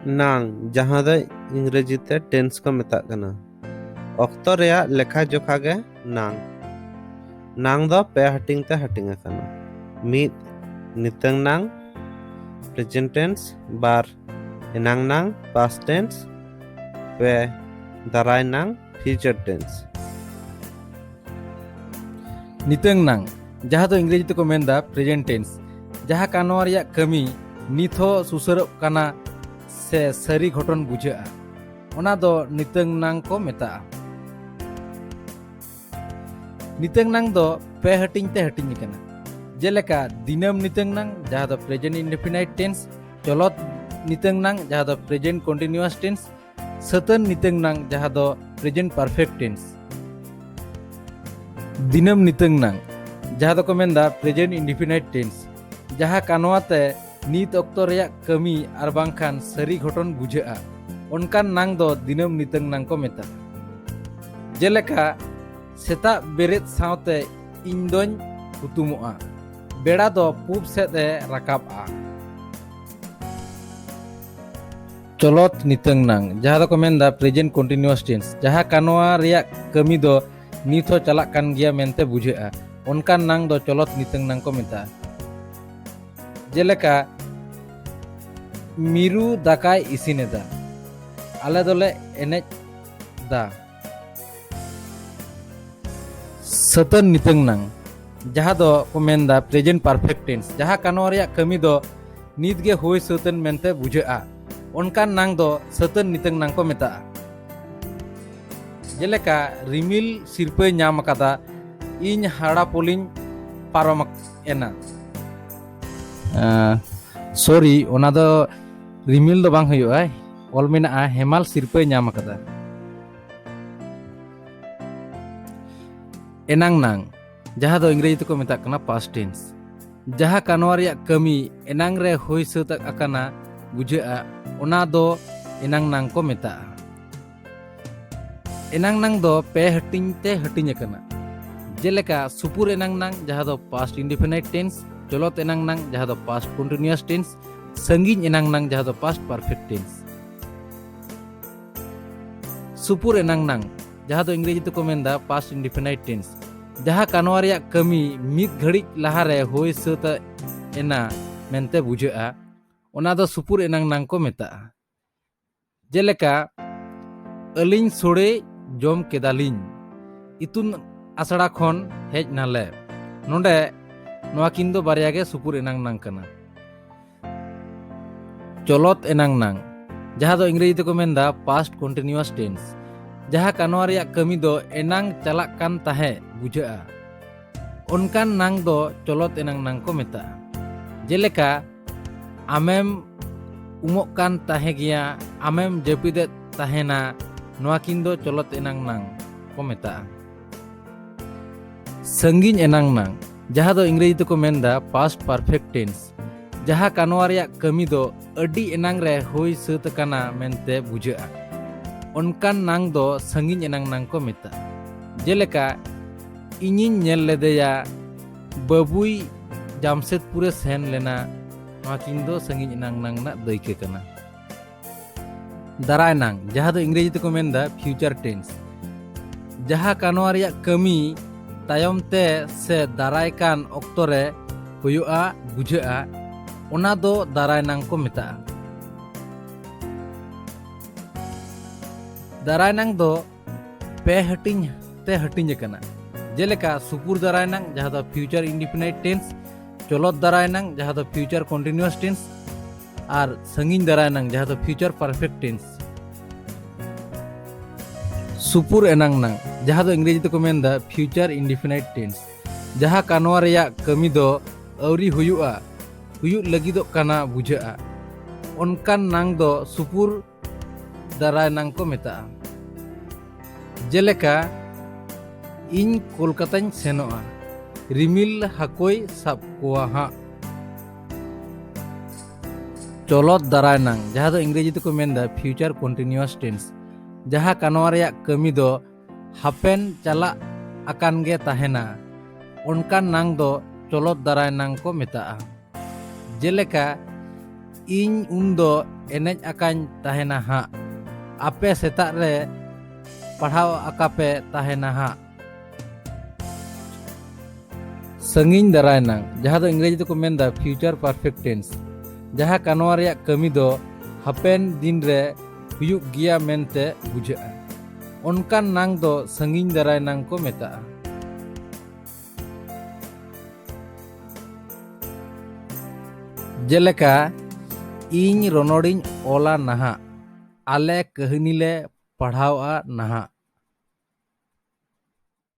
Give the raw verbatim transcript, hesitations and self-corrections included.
ᱱᱟᱝ, ᱡᱟᱦᱟᱸ ᱫᱚ ᱤᱝᱨᱮᱡᱤ ᱛᱮ ᱴᱮᱱᱥ ᱠᱚ ᱢᱮᱛᱟᱜ ᱠᱟᱱᱟ, ᱚᱠᱛᱚ ᱨᱮᱭᱟᱜ ᱞᱮᱠᱷᱟ ᱡᱚᱠᱷᱟ ᱜᱮ ᱱᱟᱝ᱾ ᱱᱟᱝ ᱫᱚ ᱯᱮ ᱦᱟᱹᱴᱤᱧ ᱛᱮ ᱦᱟᱹᱴᱤᱧ ᱟᱠᱟᱱᱟ᱾ ᱢᱤᱫ, ᱱᱤᱛᱟᱹᱝ ᱱᱟᱝ, ᱯᱨᱮᱡᱮᱱᱴ ᱴᱮᱱᱥ᱾ ᱵᱟᱨ, ᱮᱱᱟᱝ ᱱᱟᱝ, ᱯᱟᱥᱴ ᱴᱮᱱᱥ᱾ ᱯᱮ, ᱫᱟᱨᱟᱭ ᱱᱟᱝ, ᱯᱷᱤᱭᱩᱪᱟᱨ ᱴᱮᱱᱥ᱾ ᱱᱤᱛᱟᱹᱝ ᱱᱟᱝ, ᱡᱟᱦᱟᱸ ᱫᱚ ᱤᱝᱨᱮᱡᱤ ᱛᱮᱠᱚ ᱢᱮᱱᱫᱟ ᱯᱨᱮᱡᱮᱱᱴ ᱴᱮᱱᱥ, ᱡᱟᱦᱟᱸ ᱠᱟᱱᱣᱟ ᱨᱮᱭᱟᱜ ᱠᱟᱹᱢᱤ ᱱᱤᱛ ᱦᱚᱸ ᱥᱩᱥᱟᱹᱨᱚᱜ ᱠᱟᱱᱟ ᱥᱮ ᱥᱟᱹᱨᱤ ᱜᱷᱚᱴᱚᱱ ᱵᱩᱡᱷᱟᱹᱜᱼᱟ, ᱚᱱᱟ ᱫᱚ ᱱᱤᱛᱟᱹᱝ ᱱᱟᱝ ᱠᱚ ᱢᱮᱛᱟᱜᱼᱟ᱾ ᱱᱤᱛᱟᱹᱝ ᱱᱟᱝ ᱫᱚ ᱯᱮ ᱦᱟᱹᱴᱤᱧ ᱛᱮ ᱦᱟᱹᱴᱤᱧ ᱟᱠᱟᱱᱟ, ᱡᱮᱞᱮᱠᱟ ᱫᱤᱱᱟᱹᱢ ᱱᱤᱛᱟᱹᱝ ᱱᱟᱝ, ᱡᱟᱦᱟᱸ ᱫᱚ ᱯᱨᱮᱡᱮᱱᱴ ᱤᱱᱰᱮᱯᱷᱤᱱᱟᱭᱤᱴ ᱴᱮᱱᱥ, ᱪᱚᱞᱚᱛ ᱱᱤᱛᱟᱹᱝ ᱱᱟᱝ, ᱡᱟᱦᱟᱸ ᱫᱚ ᱯᱨᱮᱡᱮᱱᱴ ᱠᱚᱱᱴᱤᱱᱤᱭᱩᱣᱟᱥ ᱴᱮᱱᱥ, ᱥᱟᱹᱛᱟᱹᱱ ᱱᱤᱛᱟᱹᱝ ᱱᱟᱝ, ᱡᱟᱦᱟᱸ ᱫᱚ ᱯᱨᱮᱡᱮᱱᱴ ᱯᱟᱨᱯᱷᱮᱠᱴ ᱴᱮᱱᱥ᱾ ᱫᱤᱱᱟᱹᱢ ᱱᱤᱛᱟᱹᱝ ᱱᱟᱝ, ᱡᱟᱦᱟᱸ ᱫᱚᱠᱚ ᱢᱮᱱᱫᱟ ᱯᱨᱮᱡᱮᱱᱴ ᱤᱱᱰᱮᱯᱷᱤᱱᱟᱭᱤᱴ ᱴᱮᱱᱥ, ᱡᱟᱦᱟᱸ ᱠᱟᱱᱣᱟ ᱛᱮ ᱱᱤᱛ ᱚᱠᱛᱚ ᱨᱮᱭᱟᱜ ᱠᱟᱹᱢᱤ ᱟᱨ ᱵᱟᱝᱠᱷᱟᱱ ᱥᱟᱹᱨᱤ ᱜᱷᱚᱴᱚᱱ ᱵᱩᱡᱷᱟᱹᱜᱼᱟ, ᱚᱱᱠᱟᱱ ᱱᱟᱝ ᱫᱚ ᱫᱤᱱᱟᱹᱢ ᱱᱤᱛᱟᱹᱝ ᱱᱟᱝ ᱠᱚ ᱢᱮᱛᱟᱜᱼᱟ᱾ ᱡᱮᱞᱮᱠᱟ, ᱥᱮᱛᱟᱜ ᱵᱮᱨᱮᱫ ᱥᱟᱶᱛᱮ ᱤᱧ ᱫᱚᱧ ᱦᱩᱛᱩᱢᱚᱜᱼᱟ, ᱵᱮᱲᱟ ᱫᱚ ᱯᱩᱵ ᱥᱮᱫ ᱮ ᱨᱟᱠᱟᱵᱼᱟ᱾ ᱪᱚᱞᱚᱛ ᱱᱤᱛᱟᱹᱝ ᱱᱟᱝ, ᱡᱟᱦᱟᱸ ᱫᱚᱠᱚ ᱢᱮᱱᱫᱟ ᱯᱨᱮᱡᱮᱱᱴ ᱠᱚᱱᱴᱤᱱᱤᱭᱩᱣᱟᱥ ᱴᱮᱱᱥ, ᱡᱟᱦᱟᱸ ᱠᱟᱱᱣᱟ ᱨᱮᱭᱟᱜ ᱠᱟᱹᱢᱤ ᱫᱚ ᱱᱤᱛ ᱦᱚᱸ ᱪᱟᱞᱟᱜ ᱠᱟᱱ ᱜᱮᱭᱟ ᱢᱮᱱᱛᱮ ᱵᱩᱡᱷᱟᱹᱜᱼᱟ, ᱚᱱᱠᱟᱱ ᱱᱟᱝ ᱫᱚ ᱪᱚᱞᱚᱛ ᱱᱤᱛᱟᱹᱝ ᱱᱟᱝ ᱠᱚ ᱢᱮᱛᱟᱜᱼᱟ᱾ ᱡᱮᱞᱮᱠᱟ, ᱢᱤᱨᱩ ᱫᱟᱠᱟᱭ ᱤᱥᱤᱱ ᱮᱫᱟ, ᱟᱞᱮ ᱫᱚᱞᱮ ᱮᱱᱮᱡ ᱫᱟ᱾ ᱥᱟᱹᱛᱟᱹᱱ ᱱᱤᱛᱟᱹᱝ ᱱᱟᱝ, ᱡᱟᱦᱟᱸ ᱫᱚ ᱠᱚ ᱢᱮᱱᱫᱟ ᱯᱨᱮᱡᱮᱱᱴ ᱯᱟᱨᱯᱷᱮᱠᱴ ᱴᱮᱱᱥ, ᱡᱟᱦᱟᱸ ᱠᱟᱱᱣᱟ ᱨᱮᱭᱟᱜ ᱠᱟᱹᱢᱤ ᱫᱚ ᱱᱤᱛ ᱜᱮ ᱦᱩᱭ ᱥᱟᱹᱛ ᱮᱱ ᱢᱮᱱᱛᱮ ᱵᱩᱡᱷᱟᱹᱜᱼᱟ, ᱚᱱᱠᱟᱱ ᱱᱟᱝ ᱫᱚ ᱥᱟᱹᱛᱟᱹᱱ ᱱᱤᱛᱟᱹᱝ ᱱᱟᱝ ᱠᱚ ᱢᱮᱛᱟᱜᱼᱟ᱾ ᱡᱮᱞᱮᱠᱟ, ᱨᱤᱢᱤᱞ ᱥᱤᱨᱯᱟᱹᱭ ᱧᱟᱢ ᱟᱠᱟᱫᱟ, ᱤᱧ ᱦᱟᱣᱲᱟ ᱯᱳᱞᱤᱧ ᱯᱟᱨᱚᱢ ᱮᱱᱟ᱾ ᱥᱚᱨᱤ, ᱚᱱᱟ ᱫᱚ ᱨᱤᱢᱤᱞ ᱫᱚ ᱵᱟᱝ ᱦᱩᱭᱩᱜᱼᱟ, ᱚᱞ ᱢᱮᱱᱟᱜᱼᱟ ᱦᱮᱢᱟᱞ ᱥᱤᱨᱯᱟᱹᱭ ᱧᱟᱢ ᱟᱠᱟᱫᱟ᱾ ᱮᱱᱟᱝ ᱱᱟᱝ, ᱡᱟᱦᱟᱸ ᱫᱚ ᱤᱝᱨᱮᱡᱤ ᱛᱮᱠᱚ ᱢᱮᱛᱟᱜ ᱠᱟᱱᱟ ᱯᱟᱥᱴ ᱴᱮᱱᱥ, ᱡᱟᱦᱟᱸ ᱠᱟᱱᱣᱟ ᱨᱮᱭᱟᱜ ᱠᱟᱹᱢᱤ ᱮᱱᱟᱝ ᱨᱮ ᱦᱩᱭ ᱥᱟᱹᱛ ᱟᱠᱟᱱᱟ ᱵᱩᱡᱷᱟᱹᱜᱼᱟ, ᱚᱱᱟ ᱫᱚ ᱮᱱᱟᱝ ᱱᱟᱝ ᱠᱚ ᱢᱮᱛᱟᱜᱼᱟ᱾ ᱮᱱᱟᱝ ᱱᱟᱝ ᱫᱚ ᱯᱮ ᱦᱟᱹᱴᱤᱧ ᱛᱮ ᱦᱟᱹᱴᱤᱧ ᱟᱠᱟᱱᱟ, ᱡᱮᱞᱮᱠᱟ, ᱥᱩᱯᱩᱨ ᱮᱱᱟᱝ ᱱᱟᱝ, ᱡᱟᱦᱟᱸ ᱫᱚ ᱯᱟᱥᱴ ᱤᱱᱰᱮᱯᱷᱤᱱᱟᱭᱤᱴ ᱴᱮᱱᱥ, ᱪᱚᱞᱚᱛ ᱮᱱᱟᱝ ᱱᱟᱝ, ᱡᱟᱦᱟᱸ ᱫᱚ ᱯᱟᱥᱴ ᱠᱚᱱᱴᱤᱱᱤᱭᱩᱣᱟᱥ ᱴᱮᱱᱥ, ᱥᱟᱺᱜᱤᱧ ᱮᱱᱟᱝ ᱱᱟᱝ, ᱡᱟᱦᱟᱸ ᱫᱚ past perfect tense᱾ ᱥᱩᱯᱩᱨ ᱮᱱᱟᱝ ᱱᱟᱝ, ᱡᱟᱦᱟᱸ ᱫᱚ ᱤᱝᱨᱮᱡᱤ ᱛᱮᱠᱚ ᱢᱮᱱᱫᱟ past indefinite tense, ᱡᱟᱦᱟᱸ ᱠᱟᱱᱣᱟ ᱨᱮᱭᱟᱜ ᱠᱟᱹᱢᱤ ᱢᱤᱫ ᱜᱷᱟᱹᱲᱤᱡ ᱞᱟᱦᱟᱨᱮ ᱦᱩᱭ ᱥᱟᱹᱛ ᱮᱱᱟ ᱢᱮᱱᱛᱮ ᱵᱩᱡᱷᱟᱹᱜᱼᱟ, ᱚᱱᱟ ᱫᱚ ᱥᱩᱯᱩᱨ ᱮᱱᱟᱝ ᱱᱟᱝ ᱠᱚ ᱢᱮᱛᱟᱜᱼᱟ᱾ ᱡᱮᱞᱮᱠᱟ, ᱟᱹᱞᱤᱧ ᱥᱳᱲᱮ ᱡᱚᱢ ᱠᱮᱫᱟᱞᱤᱧ, ᱤᱛᱩᱱ ᱟᱥᱲᱟ ᱠᱷᱚᱱ ᱦᱮᱡ ᱱᱟᱞᱮ᱾ ᱱᱚᱰᱮ ᱱᱚᱣᱟ ᱠᱤᱱ ᱫᱚ ᱵᱟᱨᱭᱟ ᱜᱮ ᱥᱩᱯᱩᱨ ᱮᱱᱟᱝ ᱱᱟᱝ ᱠᱟᱱᱟ᱾ ᱪᱚᱞᱚᱛ ᱮᱱᱟᱝ ᱱᱟᱝ, ᱡᱟᱦᱟᱸ ᱫᱚ ᱤᱝᱨᱮᱡᱤ ᱛᱮᱠᱚ ᱢᱮᱱᱫᱟ past continuous tense, ᱡᱟᱦᱟᱸ ᱠᱟᱱᱣᱟ ᱨᱮᱭᱟᱜ ᱠᱟᱹᱢᱤ ᱫᱚ ᱮᱱᱟᱝ ᱪᱟᱞᱟᱜ ᱠᱟᱱ ᱛᱟᱦᱮᱸ ᱵᱩᱡᱷᱟᱹᱜᱼᱟ, ᱚᱱᱠᱟᱱ ᱱᱟᱝ ᱫᱚ ᱪᱚᱞᱚᱛ ᱮᱱᱟᱝ ᱱᱟᱝ ᱠᱚ ᱢᱮᱛᱟᱜᱼᱟ᱾ ᱡᱮᱞᱮᱠᱟ, ᱟᱢᱮᱢ ᱩᱢᱚᱜ ᱠᱟᱱ ᱛᱟᱦᱮᱸ ᱜᱮᱭᱟ, ᱟᱢᱮᱢ ᱡᱟᱹᱯᱤᱫᱮᱫ ᱛᱟᱦᱮᱱᱟ, ᱱᱚᱣᱟ ᱠᱤᱱ ᱫᱚ ᱪᱚᱞᱚᱛ ᱮᱱᱟᱝ ᱱᱟᱝ ᱠᱚ ᱢᱮᱛᱟᱜᱼᱟ᱾ ᱥᱟᱺᱜᱤᱧ ᱮᱱᱟᱝ ᱱᱟᱝ, ᱡᱟᱦᱟᱸ ᱫᱚ ᱤᱝᱨᱮᱡᱤ ᱛᱮᱠᱚ ᱢᱮᱱᱫᱟ past perfect tense, ᱡᱟᱦᱟᱸ ᱠᱟᱱᱣᱟ ᱨᱮᱭᱟᱜ ᱠᱟᱹᱢᱤ ᱫᱚ ᱟᱹᱰᱤ ᱮᱱᱟᱝ ᱨᱮ ᱦᱩᱭ ᱥᱟᱹᱛ ᱟᱠᱟᱱᱟ ᱢᱮᱱᱛᱮ ᱵᱩᱡᱷᱟᱹᱜᱼᱟ, ᱚᱱᱠᱟᱱ ᱱᱟᱝ ᱫᱚ ᱥᱟᱺᱜᱤᱧ ᱮᱱᱟᱝ ᱱᱟᱝ ᱠᱚ ᱢᱮᱛᱟᱜᱼᱟ᱾ ᱡᱮᱞᱮᱠᱟ, ᱤᱧᱤᱧ ᱧᱮᱞ ᱞᱮᱫᱮᱭᱟ, ᱵᱟᱹᱵᱩᱭ ᱡᱟᱢᱥᱮᱫᱽᱯᱩᱨᱮ ᱥᱮᱱ ᱞᱮᱱᱟ, ᱱᱚᱣᱟ ᱠᱤᱱ ᱫᱚ ᱥᱟᱺᱜᱤᱧ ᱮᱱᱟᱝ ᱱᱟᱝ ᱨᱮᱱᱟᱜ ᱫᱟᱹᱭᱠᱟᱹ ᱠᱟᱱᱟ᱾ ᱫᱟᱨᱟᱭ ᱱᱟᱝ, ᱡᱟᱦᱟᱸ ᱫᱚ ᱤᱝᱨᱮᱡᱤ ᱛᱮᱠᱚ ᱢᱮᱱᱫᱟ future tense, ᱡᱟᱦᱟᱸ ᱠᱟᱱᱣᱟ ᱨᱮᱭᱟᱜ ᱠᱟᱹᱢᱤ ᱛᱟᱭᱚᱢ ᱛᱮ ᱥᱮ ᱫᱟᱨᱟᱭ ᱠᱟᱱ ᱚᱠᱛᱚ ᱨᱮ ᱦᱩᱭᱩᱜᱼᱟ, ᱵᱩᱡᱷᱟᱹᱜᱼᱟ, ᱚᱱᱟ ᱫᱚ ᱫᱟᱨᱟᱭ ᱱᱟᱝ ᱠᱚ ᱢᱮᱛᱟᱜᱼᱟ᱾ ᱫᱟᱨᱟᱭ ᱱᱟᱝ ᱫᱚ ᱯᱮ ᱦᱟᱹᱴᱤᱧ ᱛᱮ ᱦᱟᱹᱴᱤᱧ ᱟᱠᱟᱱᱟ, ᱡᱮᱞᱮᱠᱟ ᱥᱩᱯᱩᱨ ᱫᱟᱨᱟᱭ ᱱᱟᱝ, ᱡᱟᱦᱟᱸ ᱫᱚ future indefinite tense, ᱪᱚᱞᱚᱛ ᱫᱟᱨᱟᱭ ᱱᱟᱝ, ᱡᱟᱦᱟᱸ ᱫᱚ future continuous tense, ᱟᱨ ᱥᱟᱺᱜᱤᱧ ᱫᱟᱨᱟᱭ ᱱᱟᱝ, ᱡᱟᱦᱟᱸ ᱫᱚ future perfect tense᱾ ᱥᱩᱯᱩᱨ ᱮᱱᱟᱝ ᱱᱟᱝ, ᱡᱟᱦᱟᱸ ᱫᱚ ᱤᱝᱨᱮᱡᱤ ᱛᱮᱠᱚ ᱢᱮᱱᱫᱟ future indefinite tense, ᱡᱟᱦᱟᱸ ᱠᱟᱱᱣᱟ ᱨᱮᱭᱟᱜ ᱠᱟᱹᱢᱤ ᱫᱚ ᱟᱹᱣᱨᱤ ᱦᱩᱭᱩᱜᱼᱟ, ᱦᱩᱭᱩᱜ ᱞᱟᱹᱜᱤᱫᱚᱜ ᱠᱟᱱᱟ ᱵᱩᱡᱷᱟᱹᱜᱼᱟ, ᱚᱱᱠᱟᱱ ᱱᱟᱝ ᱫᱚ ᱥᱩᱯᱩᱨ ᱫᱟᱨᱟᱭ ᱱᱟᱝ ᱠᱚ ᱢᱮᱛᱟᱜᱼᱟ᱾ ᱡᱮᱞᱮᱠᱟ, ᱤᱧ ᱠᱳᱞᱠᱟᱛᱟᱧ ᱥᱮᱱᱚᱜᱼᱟ, ᱨᱤᱢᱤᱞ ᱦᱟᱹᱠᱩᱭ ᱥᱟᱵ ᱠᱚᱣᱟ ᱦᱟᱸᱜ᱾ ᱪᱚᱞᱚᱛ ᱫᱟᱨᱟᱭ ᱱᱟᱝ, ᱡᱟᱦᱟᱸ ᱫᱚ ᱤᱝᱨᱮᱡᱤ ᱛᱮᱠᱚ ᱢᱮᱱᱫᱟ future continuous tense, ᱡᱟᱦᱟᱸ ᱠᱟᱱᱣᱟ ᱨᱮᱭᱟᱜ ᱠᱟᱹᱢᱤ ᱫᱚ ᱦᱟᱯᱮᱱ ᱪᱟᱞᱟᱜ ᱟᱠᱟᱱ ᱜᱮ ᱛᱟᱦᱮᱱᱟ, ᱚᱱᱠᱟᱱ ᱱᱟᱝ ᱫᱚ ᱪᱚᱞᱚᱛ ᱫᱟᱨᱟᱭ ᱱᱟᱝ ᱠᱚ ᱢᱮᱛᱟᱜᱼᱟ᱾ ᱡᱮᱞᱮᱠᱟ, ᱤᱧ ᱩᱱᱫᱚ ᱮᱱᱮᱡ ᱟᱠᱟᱧ ᱛᱟᱦᱮᱱᱟ ᱦᱟᱸᱜ᱾ ᱟᱯᱮ ᱥᱮᱛᱟᱜ ᱨᱮ ᱯᱟᱲᱦᱟᱣ ᱟᱠᱟᱯᱮ ᱛᱟᱦᱮᱱᱟ ᱦᱟᱸᱜ᱾ ᱥᱟᱺᱜᱤᱧ ᱫᱟᱨᱟᱭ ᱱᱟᱝ, ᱡᱟᱦᱟᱸ ᱫᱚ ᱤᱝᱨᱮᱡᱤ ᱛᱮᱠᱚ ᱢᱮᱱᱫᱟ future perfect tense, ᱡᱟᱦᱟᱸ ᱠᱟᱱᱣᱟ ᱨᱮᱭᱟᱜ ᱠᱟᱹᱢᱤ ᱫᱚ ᱦᱟᱯᱮᱱ ᱫᱤᱱ ᱨᱮ ᱦᱩᱭᱩᱜ ᱜᱮᱭᱟ ᱢᱮᱱᱛᱮ ᱵᱩᱡᱷᱟᱹᱜᱼᱟ᱾ ᱚᱱᱠᱟᱱ ᱱᱟᱝ ᱫᱚ ᱥᱟᱺᱜᱤᱧ ᱫᱟᱨᱟᱭ ᱱᱟᱝ ᱠᱚ ᱢᱮᱛᱟᱜᱼᱟ᱾ ᱡᱮᱞᱮᱠᱟ, ᱤᱧ ᱨᱚᱱᱚᱲᱤᱧ ᱚᱞᱟ ᱱᱟᱦᱟᱜ᱾ ᱟᱞᱮ ᱠᱟᱹᱦᱱᱤ ᱞᱮ ᱯᱟᱲᱦᱟᱣᱼᱟ ᱱᱟᱦᱟᱜ᱾